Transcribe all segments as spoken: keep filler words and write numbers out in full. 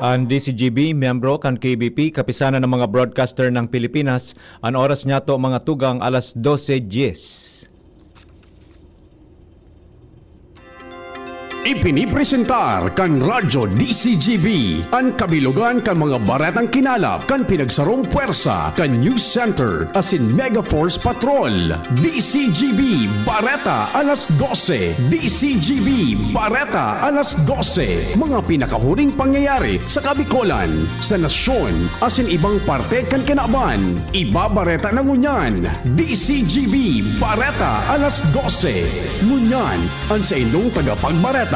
An D C G B, miyembro kan K B P, Kapisanan ng mga Broadcaster ng Pilipinas, an oras niyato, mga tugang, alas dose dyes. Ipinipresentar kan Radyo D C G B an kabilogan kan mga baretang kinalap kan pinagsarong pwersa kan News Center asin Mega Force Patrol. D C G B Bareta alas dose. D C G B Bareta alas dose. Mga pinakahuring pangyayari sa Kabikolan, sa nasyon, asin ibang parte kan kinaban. Ibabareta na ngunyan, D C G B Bareta alas dose. Ngunyan, an saindong tagapagbareta.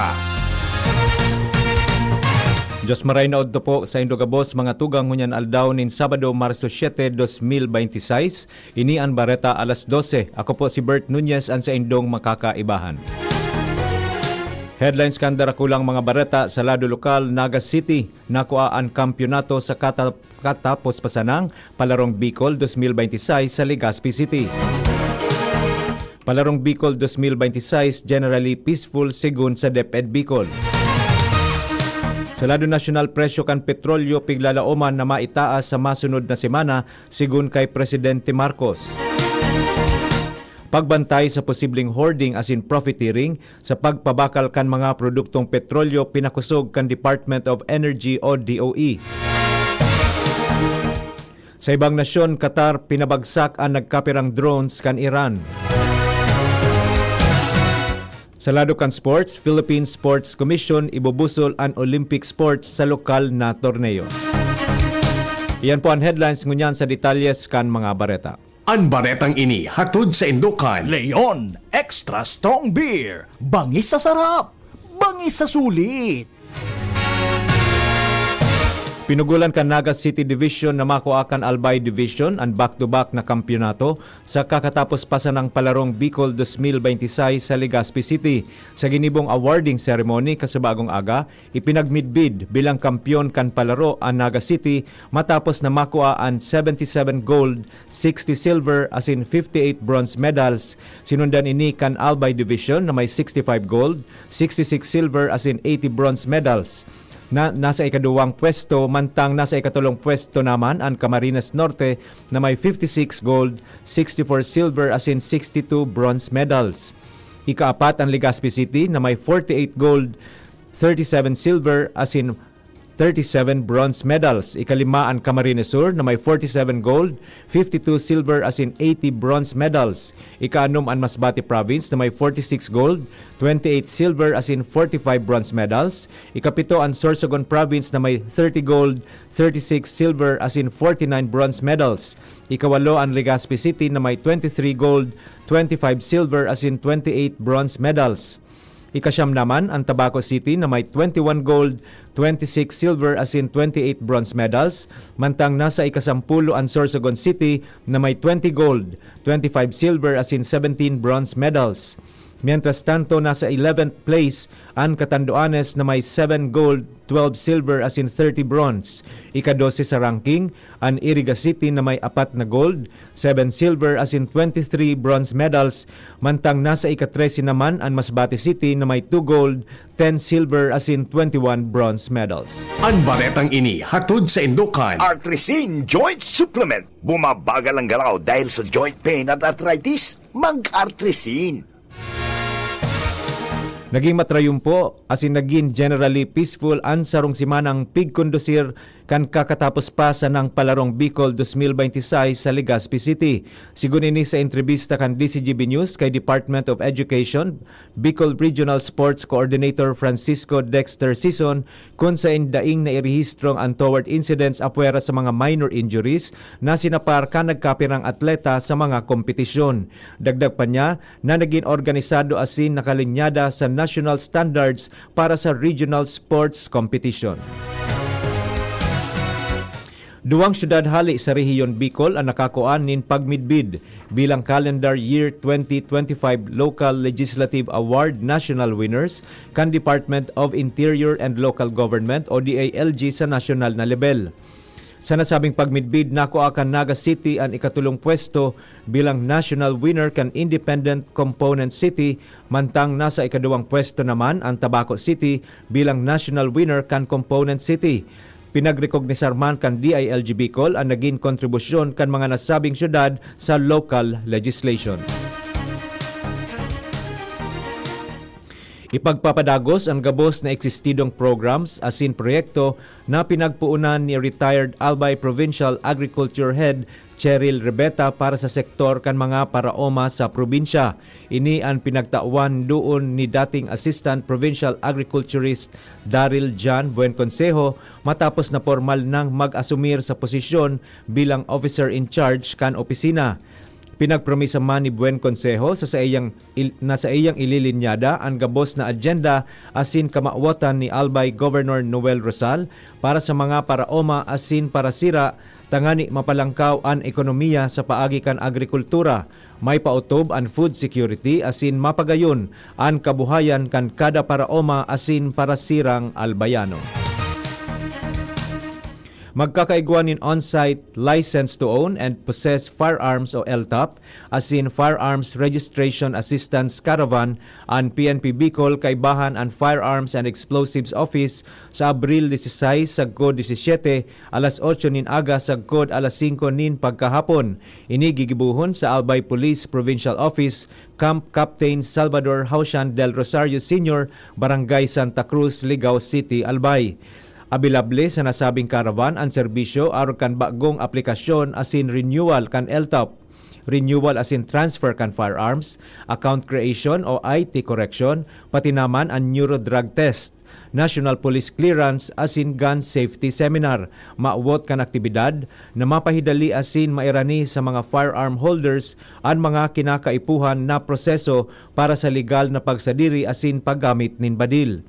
Diyos maray na odto po saindo gabos, mga tugang, ngunyan aldaw nin Sabado, Marso siete, dos mil beinti sais. Ini an Bareta alas dose. Ako po si Bert Nunez, an saindong makakaibahan. Headlines kan darakulang mga bareta sa lado lokal: Naga City, nakua an kampyonato sa kata-, katapos pa sanang Palarong Bicol dos mil beinti sais sa Legazpi City. Palarong Bicol dos mil beinti sais, generally peaceful, segun sa DepEd Bicol. Sa lado nasyonal, presyo kan petrolyo piglalaoman na maitaas sa masunod na semana, segun kay Presidente Marcos. Pagbantay sa posibleng hoarding asin profiteering sa pagpabakal kan mga produktong petrolyo pinakosog kan Department of Energy o D O E. Sa ibang nasyon, Qatar, pinabagsak an nagkapirang drones kan Iran. Sa lado kan sports, Philippine Sports Commission ibubusol an Olympic Sports sa lokal na torneo. Iyan po an headlines, ngunyan sa detalyes kan mga bareta. An baretang ini hatod saindo kan Leon Extra Strong Beer. Bangis sa sarap, bangis sa sulit. Pinugulan kan Naga City Division na makua kan Albay Division an back-to-back na kampyonato sa kakatapos pa sanang Palarong Bicol dos mil beinti sais sa Legazpi City. Sa ginibong awarding ceremony kasubagong aga, ipinagmidbid bilang kampyon kan palaro an Naga City matapos na makua an seventy seven gold, sixty silver asin fifty eight bronze medals. Sinundan ini kan Albay Division na may sixty five gold, sixty six silver asin eighty bronze medals. Na nasa ikaduwang pwesto, mantang nasa ikatolong pwesto naman an Camarines Norte na may fifty six gold, sixty four silver asin sixty two bronze medals. Ikaapat an Legazpi City na may forty eight gold, thirty seven silver asin thirty seven bronze medals. Ikalima an Camarines Sur na may forty seven gold, fifty two silver asin eighty bronze medals. Ikaanom an Masbate Province na may forty six gold, twenty eight silver asin forty five bronze medals. Ikapito an Sorsogon Province na may thirty gold, thirty six silver asin forty nine bronze medals. Ikawalo an Legazpi City na may twenty three gold, twenty five silver asin twenty eight bronze medals. Ikasyam naman an Tabaco City na may twenty one gold, twenty six silver asin twenty eight bronze medals, mantang nasa ikasampulo an Sorsogon City na may twenty gold, twenty five silver asin seventeen bronze medals. Mientras tanto, nasa eleventh place an Catanduanes na may seven gold, twelve silver asin thirty bronze. Ikadose sa ranking an Iriga City na may apat na gold, seven silver asin twenty three bronze medals, mantang nasa ikatrese naman an Masbate City na may two gold, ten silver asin twenty one bronze medals. An baretang ini hatod saindo kan Artrisin Joint Supplement. Bumabagal ang galaw dahil sa joint pain at arthritis? Mag-Artrisin. Naging matrayumpo asin naging generally peaceful an sarong semanang pigkondusir kan kakatapos pa sanang Palarong Bicol dos mil beinti sais sa Legazpi City. Sigon ini sa entrebista kan D C G B News kay Department of Education, Bicol Regional Sports Coordinator Francisco Dexter Sison, kun saen daing nairehistrong untoward incidents apwera sa mga minor injuries na sinapar kan nagkapirang atleta sa mga kompetisyon. Dagdag pa niya na nagin organisado asin nakalinyada sa national standards para sa regional sports competition. Duwang syudad hale sa Rehiyon Bicol an nakakua nin pagmidbid bilang calendar year twenty twenty-five Local Legislative Award national winners kan Department of Interior and Local Government o D I L G sa nasyonal na lebel. Sa nasabing pagmidbid, nakua kan Naga City an ikatolong pwesto bilang national winner kan Independent Component City, mantang nasa ikaduwang pwesto naman an Tabaco City bilang national winner kan Component City. Pinagrekognisar man kan D I L G Bicol an nagin kontribusyon kan mga nasabing syudad sa local legislation. Ipagpapadagos an gabos na eksistidong programs asin proyekto na pinagpoonan ni retired Albay Provincial Agriculture Head Cheryl Rebeta para sa sektor kan mga paraoma sa probinsya. Ini an pinagtawan doon ni dating Assistant Provincial Agriculturist Daryl John Buen Consejo matapos na pormal nang mag-asumir sa posisyon bilang officer in charge kan opisina. Pinagpromisa man ni Buen Consejo sa saiyang il-, na saiyang ililinyada an gabos na agenda asin kamawatan ni Albay Governor Noel Rosal para sa mga paraoma asin parasira tangani mapalangkaw an ekonomiya sa paagi kan agrikultura, may paotob an food security asin mapagayon an kabuhayan kan kada paraoma asin parasirang Albayano. Magkakaigwa nin on-site License to Own and Possess Firearms o L T O P asin Firearms Registration Assistance Caravan an P N P Bicol kaibahan an Firearms and Explosives Office sa Abril dieciséis sagkod diecisiete, alas otso nin aga sagkod alas singko nin pagkahapon. Ini gigibohon sa Albay Police Provincial Office, Camp Captain Salvador Hausian del Rosario Senior, Barangay Santa Cruz, Ligao City, Albay. Abilable sa nasabing caravan an serbisyo arog kan bagong aplikasyon asin renewal kan L T O P, renewal asin transfer kan firearms, account creation o I T correction, pati naman an neuro drug test, National Police Clearance asin Gun Safety Seminar. Mawot kan aktibidad na mapahidali asin mairani sa mga firearm holders an mga kinakaipuhan na proseso para sa legal na pagsadiri asin paggamit nin badil.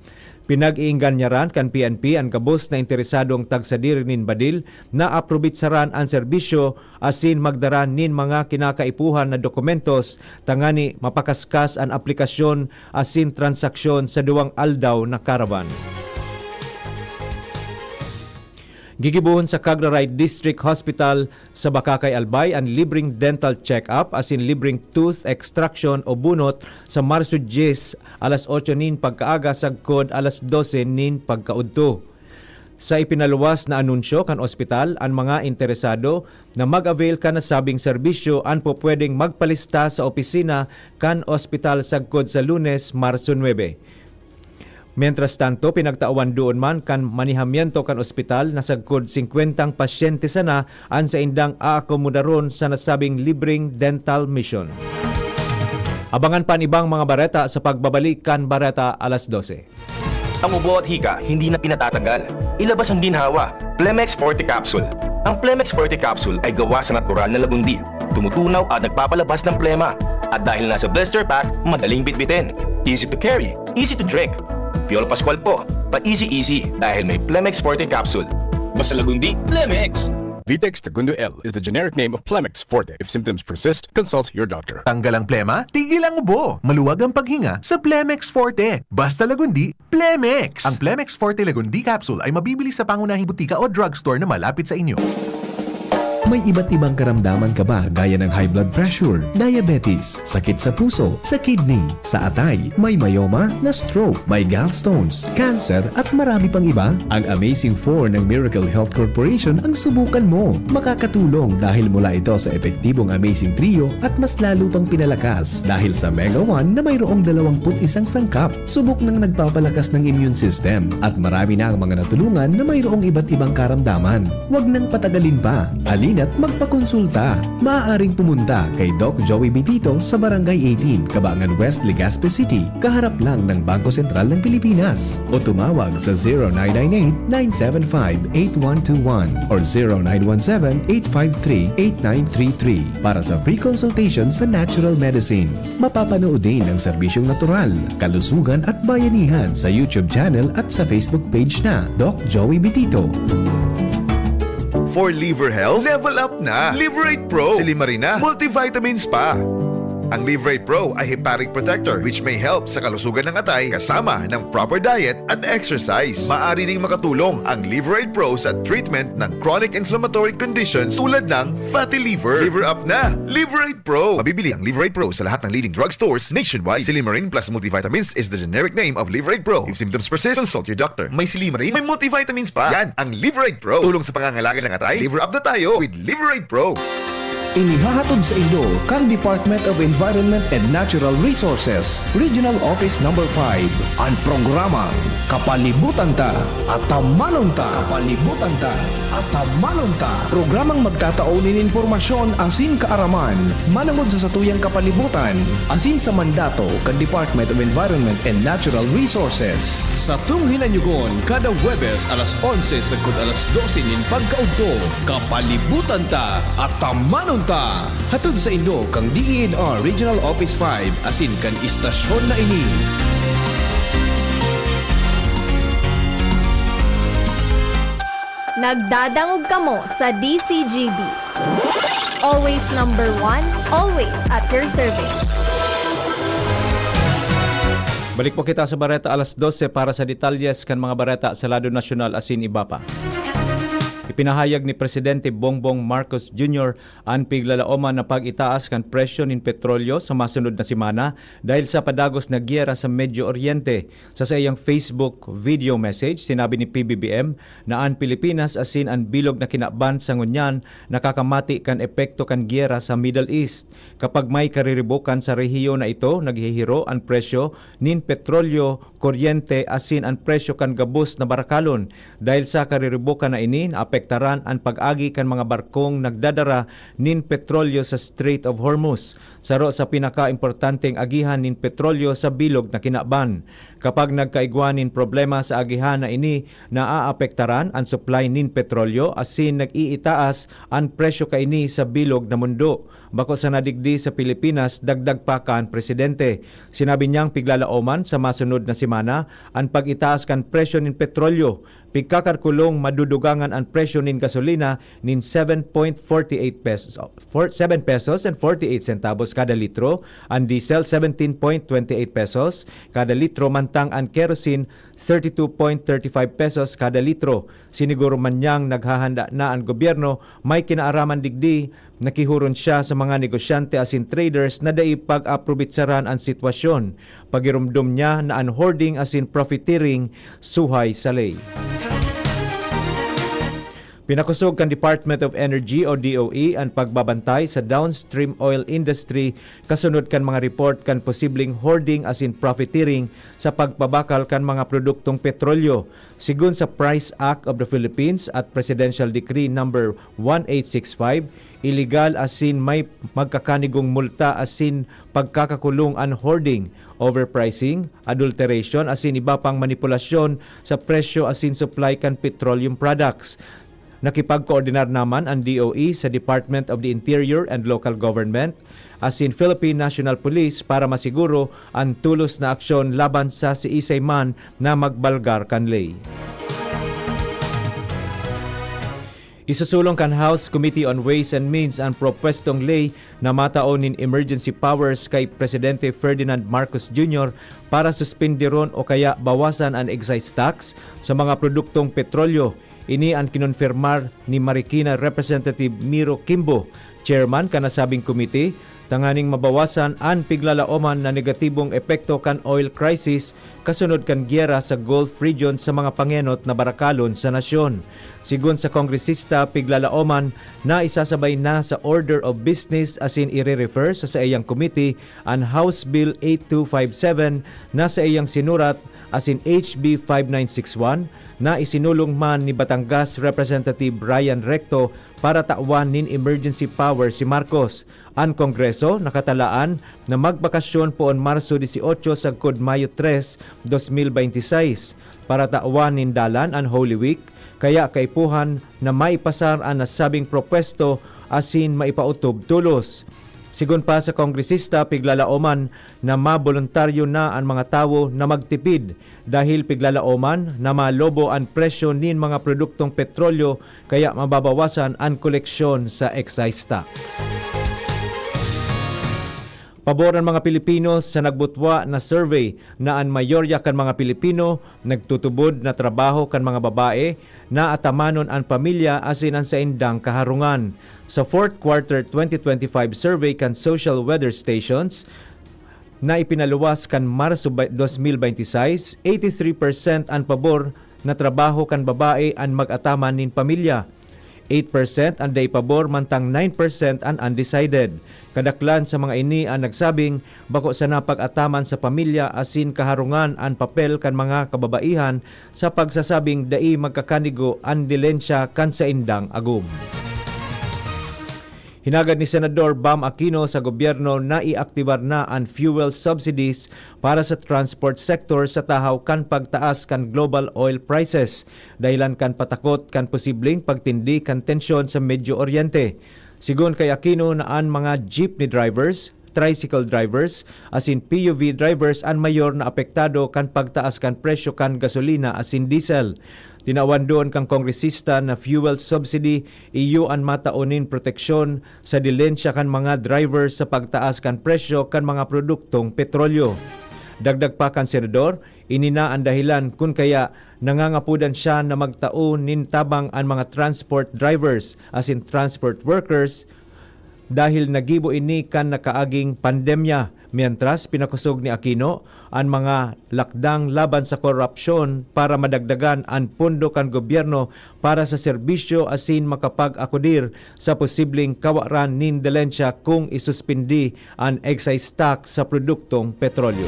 Pinag-iingganyaran kan P N P an gabos na interesadong tagsadiri nin badil na aprobitsaran an serbisyo asin magdara nin mga kinakaipuhan na dokumentos tangani mapakaskas an aplikasyon asin transaksyon sa duwang aldaw na caravan. Gigibohon sa Cagraray District Hospital sa Bacacay, Albay an libreng dental check-up asin libreng tooth extraction o bunot sa Marso dyes, alas otso nin pagkaaga sagkod alas dose nin pagkaudto. Sa ipinaluwas na anunsyo kan ospital, an mga interesado na mag-avail kan nasabing serbisyo an pupwedeng magpalista sa opisina kan ospital sagkod sa Lunes, Marso nuebe. Mientras tanto, pinagtawan doon man kan manehamiento kan ospital na sagkod singkwentang pasyente sana an saindang aakomodaron sa nasabing libreng dental mission. Abangan pa an ibang mga bareta sa pagbabalik kan Bareta Alas Dose. Ang ubo at hika, hindi na pinatatagal. Ilabas ang ginhawa. Plemex Forte Capsule. Ang Plemex Forte Capsule ay gawa sa natural na lagundi. Tumutunaw at nagpapalabas ng plema. At dahil nasa blister pack, madaling bitbitin. Easy to carry, easy to drink. Piolo Pascual po, pa-easy-easy dahil may Plemex Forte Capsule. Basta lagundi, Plemex! Vitex Segundo L is the generic name of Plemex Forte. If symptoms persist, consult your doctor. Tanggal ang plema, tigil ang ubo. Maluwag ang paghinga sa Plemex Forte. Basta lagundi, Plemex! Ang Plemex Forte Lagundi Capsule ay mabibili sa pangunahing butika o drugstore na malapit sa inyo. May iba't ibang karamdaman ka ba gaya ng high blood pressure, diabetes, sakit sa puso, sa kidney, sa atay, may myoma, na stroke, may gallstones, cancer at marami pang iba? Ang Amazing four ng Miracle Health Corporation ang subukan mo. Makakatulong dahil mula ito sa epektibong Amazing Trio at mas lalo pang pinalakas dahil sa Mega one na mayroong dalawampu't isang sangkap. Subok nang nagpapalakas ng immune system at marami na ang mga natulungan na mayroong iba't ibang karamdaman. Huwag nang patagalin pa. Halina't magpakonsulta. Maaaring pumunta kay Doc Joey Bitito sa Barangay eighteen, Cabangan West, Legazpi City, kaharap lang ng Bangko Sentral ng Pilipinas. O tumawag sa zero nine nine eight, nine seven five, eight one two one or zero nine one seven, eight five three, eight nine three three para sa free consultation sa natural medicine. Mapapanood din ang serbisyong natural, kalusugan at bayanihan sa YouTube channel at sa Facebook page na Doc Joey Bitito. For liver health, level up na. Liverate Pro, Silimarina, multivitamins pa. Ang Liveride Pro ay hepatic protector, which may help sa kalusugan ng atay kasama ng proper diet at exercise. Maaari ding makatulong ang Liveride Pro sa treatment ng chronic inflammatory conditions tulad ng fatty liver. Liver up na! Liveride Pro! Mabibili ang Liveride Pro sa lahat ng leading drugstores nationwide. Silymarin plus multivitamins is the generic name of Liveride Pro. If symptoms persist, consult your doctor. May silymarin, may multivitamins pa. Yan ang Liveride Pro. Tulong sa pangangalaga ng atay. Liver up na tayo with Liveride Pro. Inihahatod sa indo kan Department of Environment and Natural Resources, Regional Office Number five, an programang Kapalibutan Ta, Atamanon Ta. Kapalibutan Ta, Atamanon Ta. Programang magtatao nin impormasyon asin kaaraman manongod sa satuyang kapalibutan asin sa mandato kan Department of Environment and Natural Resources. Satong hinanyugon kada Huwebes alas onse sagkod alas dose nin pagkaudto. Kapalibutan Ta, Atamanon Ta! Hatod sa indo kan D E N R Regional Office five asin kan istasyon na ini. Nagdadangog kamo sa D C G B. Always number one, always at your service. Balik po kita sa Bareta alas dose para sa detalyes kan mga bareta sa lado nasyonal asin iba pa. Ipinahayag ni Presidente Bongbong Marcos Junior an piglalaoman na pag-itaas kan presyo nin petrolyo sa masunod na semana dahil sa padagos na giyera sa Medio Oriente. Sa saiyang Facebook video message, sinabi ni P B B M na an Pilipinas asin an bilog na kinaban sa ngunyan nakakamati kan epekto kan giyera sa Middle East. Kapag may kariribukan sa rehiyon na ito, naghihiro an presyo nin petrolyo, kuryente asin an presyo kan gabos na barakalon. Dahil sa kariribukan na ini, naapektaran an pag-agi kan mga barkong nagdadara nin petrolyo sa Strait of Hormuz, saro sa pinakaimportanteng agihan nin petrolyo sa bilog na kinaban. Kapag nagkaigwa nin problema sa agihan na ini, naaapektaran an supply nin petrolyo asin nag-iitaas an presyo kaini sa bilog na mundo. Bako sana digdi sa Pilipinas, dagdag pa kan presidente. Sinabi niyang piglalaoman sa masunod na semana an pag-itaas kan presyo nin petrolyo. Pigkakalkulong madudugangan an presyo nin gasolina nin seven point forty eight pesos, for, seven pesos and forty eight centavos kada litro, an diesel seventeen point twenty eight pesos kada litro, mantang an kerosene thirty two point thirty five pesos kada litro. Siniguro man niyang naghahanda na an gobyerno, may kinaaraman digdi. Nakihuron siya sa mga negosyante asin traders na dai pag-aprobitsaran an sitwasyon. Pagiromdom niya na an hoarding asin profiteering suhay sa ley. Pinakosog kan Department of Energy o D O E an pagbabantay sa downstream oil industry kasunod kan mga report kan posibleng hoarding asin profiteering sa pagpabakal kan mga produktong petrolyo. Sigon sa Price Act of the Philippines at Presidential Decree Number one eight six five, iligal asin may magkakanigong multa asin pagkakakulong an hoarding, overpricing, adulteration asin iba pang manipulasyon sa presyo asin supply kan petroleum products. Nakipagkoordinar naman an D O E sa Department of the Interior and Local Government asin Philippine National Police para masiguro an tulos na aksyon laban sa siisay man na magbalgar kan ley. Isusulong kan House Committee on Ways and Means an propwestong ley na matao nin emergency powers kay Presidente Ferdinand Marcos Junior para suspindiron o kaya bawasan an excise tax sa mga produktong petrolyo. Ini an kinonfirmar ni Marikina Representative Miro Kimbo, chairman kan nasabing komite, tanganing mabawasan an piglalaoman na negatibong epekto kan oil crisis kasunod kan giyera sa Gulf region sa mga pangenot na barakalon sa nasyon. Sigon sa kongresista, piglalaoman na isasabay na sa order of business asin ire-refer sa saiyang komite an House Bill eight two five seven na saiyang sinurat asin H B five nine six one na isinulong man ni Batangas Representative Ryan Recto para tawan nin emergency power si Marcos. An Kongreso nakatalaan na magbakasyon poon Marso dieciocho sagkod Mayo tres, dos mil beintiseis, para tawan nin dalan an Holy Week, kaya kaipuhan na maipasar an nasabing propwesto asin maipaotob tolos. Sigon pa sa kongresista, piglalaoman na maboluntaryo na an mga tawo na magtipid dahil piglalaoman na malobo an presyo nin mga produktong petrolyo kaya mababawasan an koleksyon sa excise tax. Pabor an mga Pilipino sa nagbutwa na survey na an mayorya kan mga Pilipino nagtutubod na trabaho kan mga babae na atamanon an pamilya asin an saindang kaharungan. Sa fourth quarter twenty twenty-five survey kan Social Weather Stations na ipinaluwas kan Marso dos mil bente y seis, eighty-three percent an pabor na trabaho kan babae an mag-ataman nin pamilya. Eight percent an dai pabor, mantang nine percent an undecided. Kadaklan sa mga ini an nagsabing bako sana pag-ataman sa pamilya asin kaharungan an papel kan mga kababaihan sa pagsasabing dai magkakanigo an dilensya kan saindang agom. Hinagad ni Senador Bam Aquino sa gobyerno na iaktibar na an fuel subsidies para sa transport sector sa tahaw kan pagtaas kan global oil prices, dahilan kan patakot kan posibleng pagtindi kan tensyon sa Medio Oriente. Sigon kay Aquino na an mga jeepney drivers, tricycle drivers, asin P U V drivers an mayor na apektado kan pagtaas kan presyo kan gasolina asin diesel. Tinawan duon kan kongresista na fuel subsidy iyo an matao nin proteksyon sa dilensya kan mga driver sa pagtaas kan presyo kan mga produktong petrolyo. Dagdag pa kan senador, ini na an dahilan kun kaya nangangapodan siya na magtao nin tabang an mga transport drivers asin transport workers dahil nagibo ini kan nakaaging pandemya. Mientras, pinakosog ni Aquino an mga lakdang laban sa korapsyon para madagdagan an pondo kan gobyerno para sa serbisyo asin makapag-akodir sa posibleng kawaran nin dilensya kung isuspindi an excise tax sa produktong petrolyo.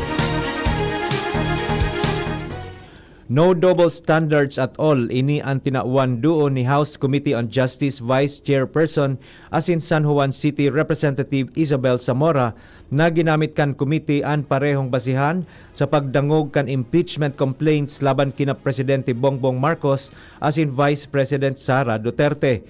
No double standards at all, ini an tinawan duon ni House Committee on Justice Vice Chairperson asin San Juan City Representative Isabel Zamora na ginamit kan komite an parehong basihan sa pagdangog kan impeachment complaints laban kina Presidente Bongbong Marcos asin Vice President Sara Duterte.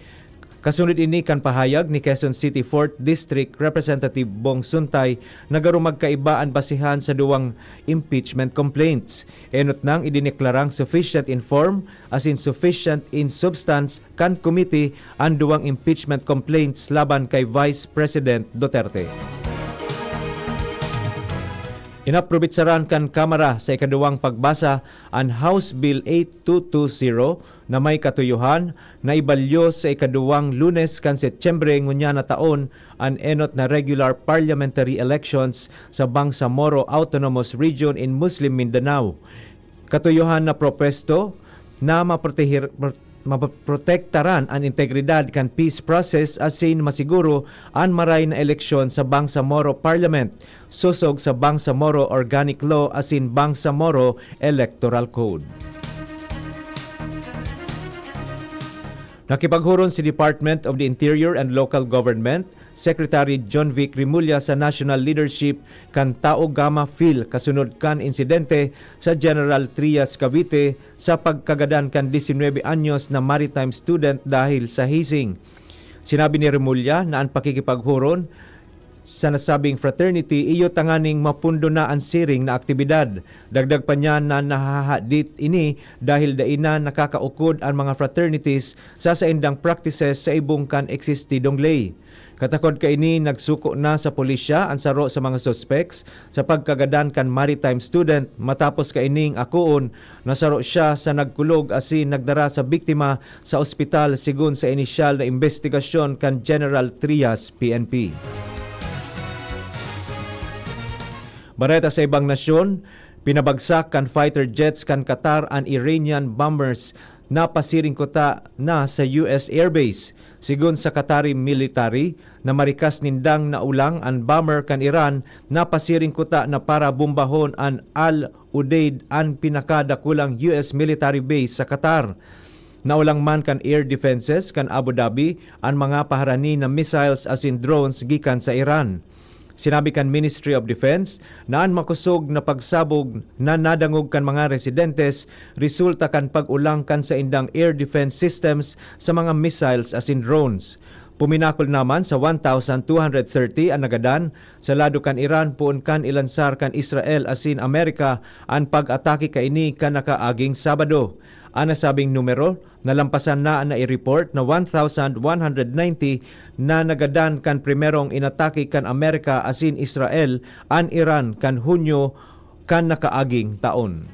Kasunod ini kan pahayag ni Quezon City fourth District Representative Bong Suntay na garo magkaiba an basihan sa duwang impeachment complaints. Enot nang idineklarang sufficient in form asin sufficient in substance kan committee an duwang impeachment complaints laban kay Vice President Duterte. Inaprobitsaran kan Kamara sa ikaduwang pagbasa an House Bill eight two two zero na may katuyohan na ibalyo sa ikaduwang Lunes kan Setyembre ngunyan na taon an enot na regular parliamentary elections sa Bangsamoro Autonomous Region in Muslim Mindanao. Katuyohan na propuesto na maprotehir-, maprotektaran an integridad kan peace process asin masiguro an maray na eleksyon sa Bangsamoro Parliament, sosog sa Bangsamoro Organic Law asin Bangsamoro Electoral Code. Nakipaghuron si Department of the Interior and Local Government Secretary John Vic Remulla sa national leadership kan Tao Gama Phil kasunod kan insidente sa General Trias, Cavite sa pagkagadan kan disinwebe anyos na maritime student dahil sa hazing. Sinabi ni Remulla na an pakikipaghuron sa nasabing fraternity iyo tanganing mapundo na an siring na aktibidad. Dagdag pa niya na nahahadit ini dahil dai na nakakaukod an mga fraternities sa saindang practices sa ibong kan eksistidong ley. Katakod kaini, nagsuko na sa pulisya an saro sa mga suspects sa pagkagadan kan maritime student. Matapos kaining akoon, nasaro siya sa nagkulog asin nagdara sa biktima sa ospital, sigon sa inisyal na imbestigasyon kan General Trias P N P. Bareta sa ibang nasyon, pinabagsak kan fighter jets kan Qatar an Iranian bombers na pasiring kuta na sa U S airbase. Sigon sa Qatari military, na marikas nindang naulang an bomber kan Iran na pasiring kuta na para bombahon an Al Udeid, an pinakadakulang U S military base sa Qatar. Naulang man kan air defenses kan Abu Dhabi an mga paharani na missiles asin drones gikan sa Iran. Sinabi kan Ministry of Defense na an makosog na pagsabog na nadangog kan mga residentes resulta kan pag-ulang kan saindang air defense systems sa mga missiles asin drones. Puminakol naman sa one thousand two hundred thirty an nagadan sa lado kan Iran poon kan ilansar kan Israel asin Amerika an pag-atake kaini kan nakaaging Sabado. An nasabing numero, nalampasan na an nai-report na one thousand one hundred ninety na nagadan kan primerong inatake kan Amerika asin Israel an Iran kan Hunyo kan nakaaging taon.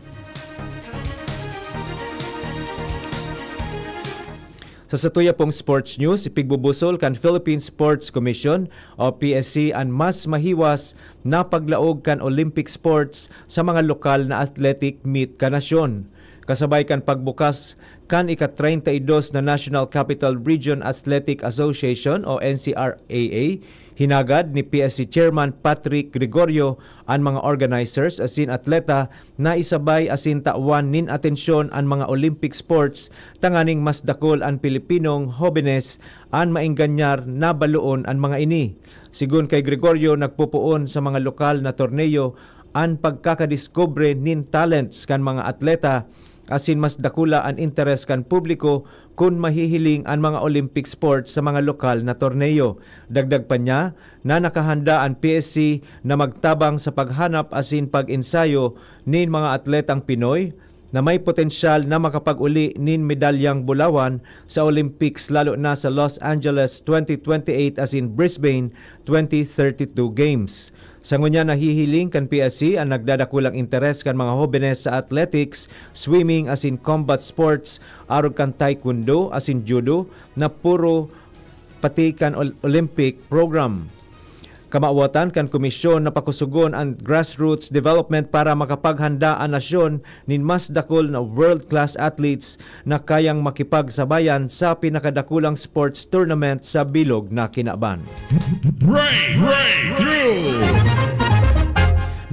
Sa satuya pong sports news, ipigbubusol kan Philippine Sports Commission o P S C an mas mahiwas na paglaog kan Olympic sports sa mga lokal na athletic meet kan nasyon. Kasabay kan pagbukas kan ika-treinta y dos na National Capital Region Athletic Association o N C R A A, hinagad ni P S C Chairman Patrick Gregorio an mga organizers asin atleta na isabay asin tawan nin atensyon an mga Olympic sports tanganing mas dakul an Pilipinong hobenes an maenganyar na baloon an mga ini. Sigon kay Gregorio, nagpopoon sa mga lokal na torneo an pagkakadiskubre nin talents kan mga atleta asin mas dakula an interes kan publiko kun mahihiling an mga Olympic sports sa mga lokal na torneo. Dagdag pa niya na nakahanda an P S C na magtabang sa paghanap asin pag-ensayo nin mga atletang Pinoy na may potensyal na makapag-uli nin medalyang bulawan sa Olympics, lalo na sa Los Angeles twenty twenty-eight asin Brisbane twenty thirty-two Games. Sa ngunyan, nahihiling kan P S C an nagdadakulang interes kan mga hobenes sa athletics, swimming asin combat sports, arog kan taekwondo asin judo na puro pati kan Ol-, Olympic program. Kamawatan kan komisyon na pakusugon an grassroots development para makapaghanda an nasyon nin mas dakul na world-class athletes na kayang makipagsabayan sa pinakadakulang sports tournament sa bilog na kinaban. Break, breakthrough!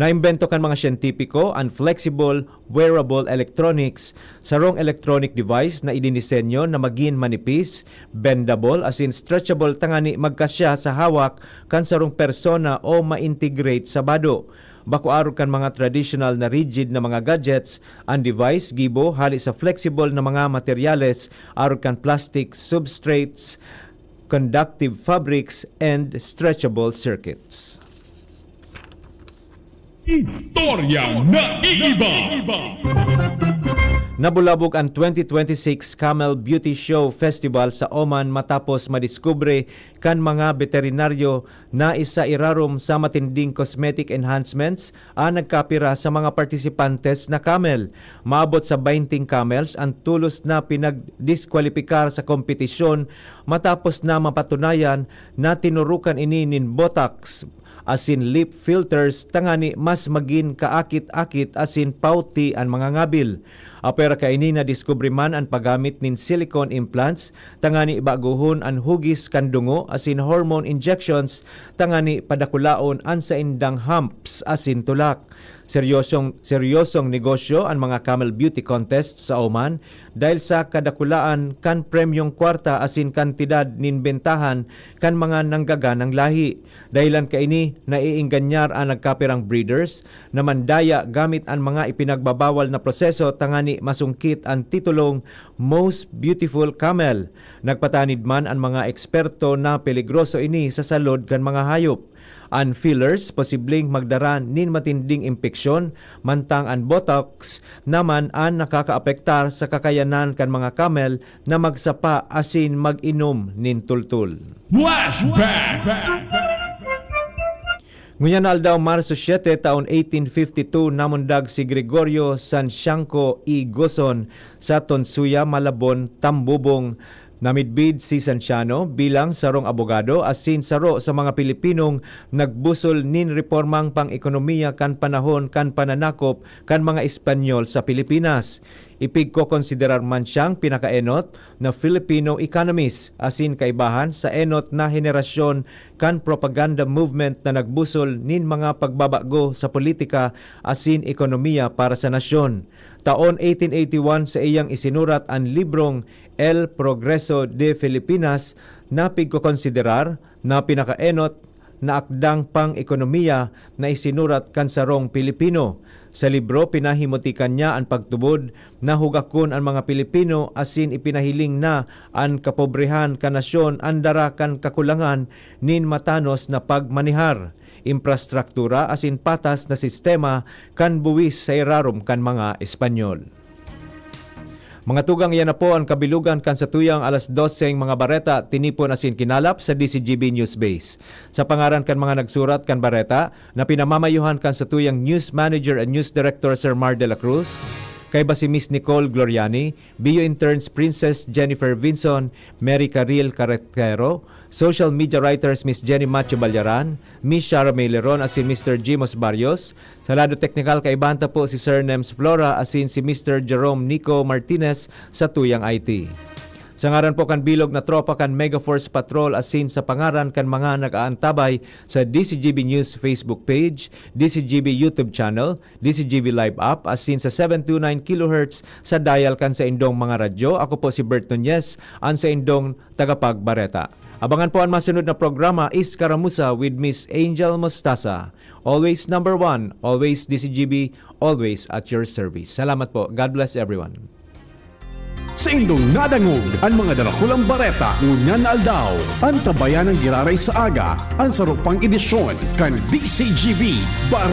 Naimbento kan mga siyentipiko an flexible wearable electronics, sarong electronic device na idinisenyo na magin manipis, bendable asin stretchable tangani magkasya sa hawak kan sarong persona o ma-integrate sa bado. Bako arog kan mga tradisyonal na rigid na mga gadgets, an device gibo hali sa flexible na mga materyales arog kan plastic substrates, conductive fabrics, and stretchable circuits. Istoryang naiiba. Nabulabog an twenty twenty-six Camel Beauty Show Festival sa Oman matapos madiskubre kan mga beterinaryo na isa irarom sa matinding cosmetic enhancements an nagkapira sa mga partisipantes na camel. Maabot sa baynting camels an tolos na pinagdiskwalipikar sa kompetisyon matapos na mapatunayan na tinurukan ini nin Botox asin lip filters tangani mas magin kaakit-akit asin pouty an mga ngabil. Apwera kaini, nadiskubre man an paggamit nin silicone implants tangani baguhon an hugis kan dungo asin hormone injections tangani padakulaon an saindang humps asin tulak. Seryosong, seryosong negosyo an mga camel beauty contest sa Oman dahil sa kadakulaan kan premyong kwarta asin kantidad nin bentahan kan mga nanggaganang lahi. Dahilan kaini, naiingganyar an nagkapirang breeders na mandaya gamit an mga ipinagbabawal na proseso tangani masungkit an titulong Most Beautiful Camel. Nagpatanid man an mga eksperto na peligroso ini sa salud kan mga hayop. An fillers posibleng magdara nin matinding impeksyon, mantang an Botox naman an nakakaapektar sa kakayanan kan mga camel na magsapa asin mag-inom nin tultol. Flashback! Ngunyan na aldaw, Marso siete, taon eighteen fifty-two, namundag si Gregorio Sancianco y Gozon sa Tonsuya, Malabon, Tambubong. Namidbid si Sanciano bilang sarong abogado asin saro sa mga Pilipinong nagbusol nin repormang pang-ekonomiya kan panahon kan pananakop kan mga Espanyol sa Pilipinas. Ipigkokonsiderar man siyang pinakaenot na Filipino economist asin kaibahan sa enot na henerasyon kan propaganda movement na nagbusol nin mga pagbabago sa politika asin ekonomiya para sa nasyon. Taon eighteen eighty-one, sa iyang isinurat an librong El Progreso de Filipinas, napigkokonsiderar na pinakaenot na akdang pang-ekonomiya na isinurat kan sarong Pilipino. Sa libro, pinahimutikan niya an pagtubod na hugakon an mga Pilipino asin ipinahiling na an kapobrehan kan nasyon an dara kan kakulangan nin matanos na pagmanehar, imprastruktura asin patas na sistema kan buwis sa irarom kan mga Espanyol. Mga tugang, iyan na po an kabilogan kan satuyang alas doseng mga bareta, tinipon asin kinalap sa D C G B News Base. Sa pangaran kan mga nagsurat kan bareta, na pinamamayohan kan satuyang News Manager and News Director, Sir Mar de la Cruz, kaiba si Miss Nicole Gloriani, Bio Interns Princess Jennifer Vinson, Mary Caril Carretero, Social Media Writers Miss Jenny Macho Balyaran, Miss Shara May Leron asin Mister Jimos Barrios, sa lado teknikal, kaibahan ta po si Sir Nems Flora asin si Mister Jerome Nico Martinez sa tuyang I T. Sa ngaran po kan bilog na tropa kan Mega Force Patrol asin sa pangaran kan mga nag-aantabay sa D C G B News Facebook page, D C G B YouTube channel, D C G B Live app asin sa seven two nine kilohertz sa dial kan saindong mga radyo, ako po si Bert Nunez, an saindong tagapagbareta. Abangan po an masunod na programa, Iskaramuza with Miss Angel Mostaza. Always number one, always D C G B, always at your service. Salamat po. God bless everyone. Saindong nadangog an mga darakulang bareta ngunyan na aldaw. Antabayan an giraray sa aga, an saro pang edisyon kan D C G B Bar-